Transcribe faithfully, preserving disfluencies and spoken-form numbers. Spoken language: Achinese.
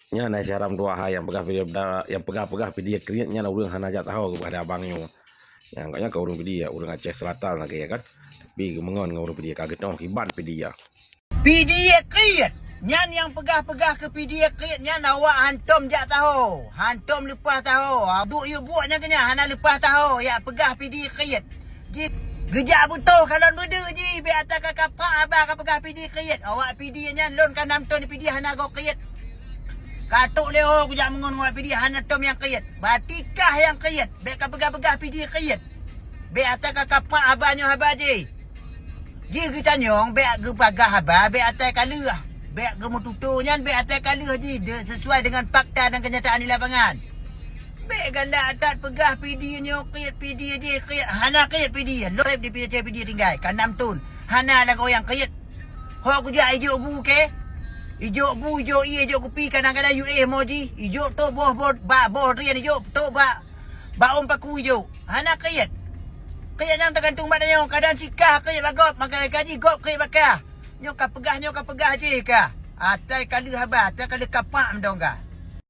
Nyan na syedara meutuah hai nyang peugah Pidie, nyang peugah-peugah Pidie kriet nyan ureuëng hana jak tahu keupada abang nyoe. Nyang agaknya ka ureuëng Pidie, ureuëng Aceh Selatan lagée kan. Tapi geumeungon ngon ureuëng Pidie ka geutoh kiban Pidie. Pidie kriet! Nyan nyang peugah-peugah keu Pidie kriet nyan awak hantom jak tahu, hantom leupah tahu. Duek yue buet nyang keunyang hana leupah tahu, yak peugah Pidie kriet. Ji geujak beutoh kalon beudeuk ji, bek ata ka kapak haba ka peugah Pidie kriet. Awak Pidie nyan lôn ka nam thon Pidie hana gob kriet. Ka tok lé ho geujak meungon awak Pidie hana tom nyang kriet. Batikah nyang kriet, bek ka peugah-peugah Pidie kriet. Bek ata ka kapak haba nyoe haba ji. Ji geutanyong bek geupagah haba bek atai ka lheueh. Bek geumeututoe nyan bek atai ka lheueh ji de-, sesuai dengan fakta dan kenyataan di lapangan. Bek galak that peugah Pidie nyoe kriet, Pidie ji kriet, hana kriet Pidie. Lôn di Pidie, Pidie tinggai ka nam thon. Hana lagoe nyang kriet. Ho geujak ijok bu ke? Ijok bu, ijok ie, ijok kupi, kadang-kadang yue mo ji. Ijok tok boh, boh, bak boh drien ijok tok bak, bak ôm paku ijok. Hana kriet. Kriet nyang teugantung bak tanyoe. Kadang sikah kriet bak gob, maka gaji gob kriet bak kah. Nyoe ka peugah, nyoe ka peugah jih kah. Atai ka lheueh haba, atai ka lheueh kapak mantong kah.